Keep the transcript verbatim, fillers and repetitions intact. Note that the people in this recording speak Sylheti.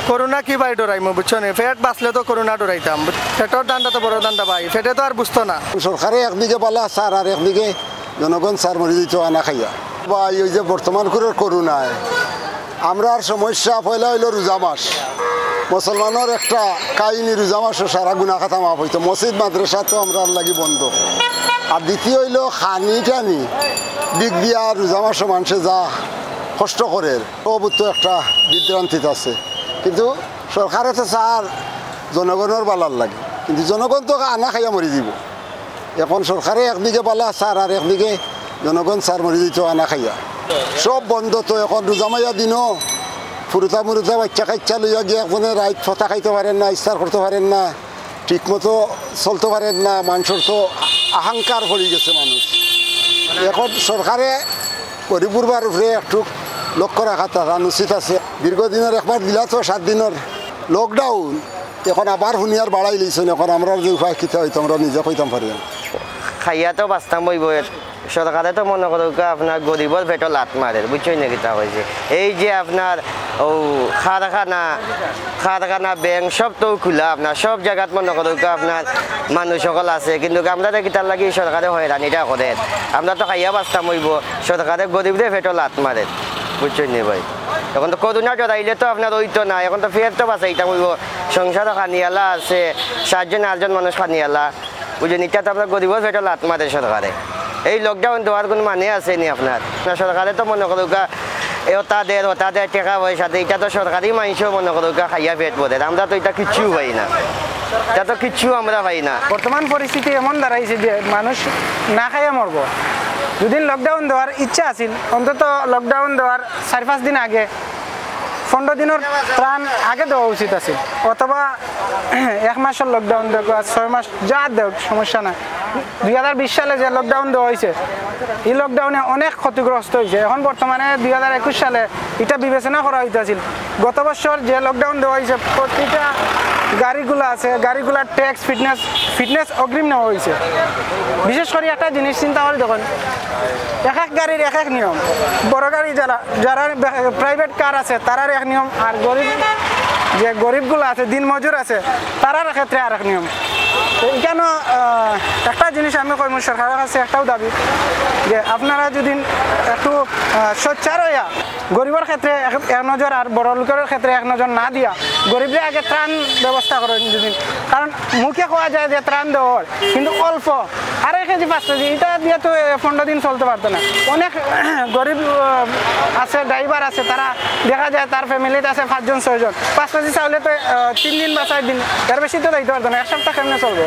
করোনা কি ভাই ডরাইমু, বুঝছো নি? পেট বাঁচলে তো করোনা ডরাইতাম। পেটর ধান্দা তো বড় ধান্দা ভাই, পেটে তো আর বুঝতো না। সরকারে একদিকে বালা চার, আর একদিকে জনগণ চার মরি যাইতো আনা খাইয়া। ভাই, ওই যে বর্তমান করে করোনায় আমরার সমস্যা পয়লা অইলো রোজা মাস। মুসলমানর একটা কাহিনী, রোজা মাসো সারা গুনা খাতা মাফ অইতো। মসজিদ মাদ্রাসা তো আমরার লাগি বন্ধ। আর দ্বিতীয় অইলো খানি টানি দিক দিয়া রোজা মাসো মানষে যা কষ্ট করের, ও বুঝতো একটা বিভ্রান্তিত আছে। কিন্তু সরকারে তো চার জনগণর বালার লাগি, কিন্তু জনগণ তো আনা খাইয়া মরি যাইবো। এখন সরকারে একদিকে বালা চার, আর একদিকে জনগণ চার মরি যাইতো আনা খাইয়া। সব বন্ধ তো এখন রোজা মাইয়া দিনও ফুরুতা মুরুতা বাইচ্চা কাইচ্চা লইয়া গিয়া একজনে রাইত ফতা খাইতো পারের না, ইফতার করতো পারের না, ঠিকমতো চলতো পারের না, মানষর তো আহাঙ্কার পড়ি গেছে মানুষ। এখন সরকারে গরিব গুরবার উপরে একটু লক্ষ্য রাখা তার উচিত আছে। দীর্ঘদিনর একবার দিলা তো সাত দিনর lockdown, এখন আবার হুনিয়ার বাড়াই লইছইন। এখন আমরার যে উপায় কিতা অইতো আমরা নিজে কইতাম পারি না। খাইয়া তো বাঁচতাম অইবো। সরকারে তো মনো করউক্কা আপনার গরিবর পেটো লাত মারের, বুঝছইন নি কিতা কইছি? এই যে আপনার অউ কারখানা, কারখানা, ব্যাংক সব তো খুলা, আপনার সব জাগাত মনো করউক্কা আপনার মানুষ অকল আছে, কিন্তু আমরারে কিতার লাগি সরকারে হয়রানিটা করের? আমরা তো খাইয়া বাঁচতাম অইবো, সরকারে গরিবরে পেটো লাত মারের, বুঝছইন নি ভাই? এখন তো করোনা ডরাইলে তো আপনার অইতো না, এখন তো পেট তো বাঁচাইতাম অইবো, সংসারও খানিয়ালা আছে, সাতজন আটজন মানুষ খানিয়ালা। বুঝছইন, ইটা তো আপনার গরিবর পেটো লাত মারে সরকারে। এই lockdown দেওয়ার কুনু মানে আছে নি আপনার? না, সরকারে তো মনো করউক্কা, এ ওতা দের, ওতা দের, টেকা পয়সা দের, ইটা তো সরকারি মানষেও মনো করউক্কা খাইয়া পেট ভরের। আমরা তো ইটা কিচ্ছু পাই না, ইটা তো কিচ্ছু আমরা পাই না। বর্তমান পরিস্থিতি এমন দাঁড়াইছে যে মানুষ না খাইয়া মরবো। দুদিন lockdown দেওয়ার ইচ্ছা আছিল, অন্তত lockdown দেওয়ার চাইর পাঁচ দিন আগে পনরো দিনর ত্রাণ আগে দেওয়া উচিত আছিল, অথবা এক মাসর lockdown দেউক্কা, ছয় মাস যা দেউক, সমস্যা নাই। দুই হাজার বিশ সালে যে lockdown দেওয়া অইছে, ই lockdown-এ অনেক ক্ষতিগ্রস্ত অইছে। এখন বর্তমানে দুই হাজার একুশ সালে ইটা বিবেচনা করা অইতাছিল। গত বছর যে lockdown দেওয়া অইছে, প্রতিটা গাড়িগুলা আছে, গাড়িগুলার tax, fitness, fitness অগ্রিম নেওয়া অইছে। বিশেষ করি একটা জিনিস চিন্তা করি দেখইন, এক এক গাড়ির এক এক নিয়ম। বড় গাড়ি যারা, যারা বে-, private car আছে, তারার এক নিয়ম, আর গরিব, যে গরিবগুলা আছে, দিনমজুর আছে, তারার ক্ষেত্রে আরেক নিয়ম। তো ইখানো, আহ, একটা জিনিস আমি কইমু, সরকারর কাছে একটাউ দাবি যে আপনারা যদি একটু, আহ, সোচ্চার অইয়া গরিবর ক্ষেত্রে এক, এক নজর আর বড় লোকর ক্ষেত্রে এক নজর না দিয়া গরিবরে আগে ত্রাণ ব্যবস্থা করইন যদি, কারণ মুখে কওয়া যায় যে ত্রাণ দেওয়া অর, কিন্তু অল্প। আড়াই কেজি, পাঁচ কেজি, ইটা দিয়া তো, এ, পনরো দিন চলতে পারতো না। অনেক গরিব, আহ, আছে, driver আছে, তারা দেখা যায় তার family-ত আছে পাঁচজন, ছয়জন। পাঁচ কেজি চাউলে তো, আহ, তিন দিন বা চাইর দিন, এর বেশি তো যাইতে পারতো না, এক সপ্তাহ কেমনে চলবো?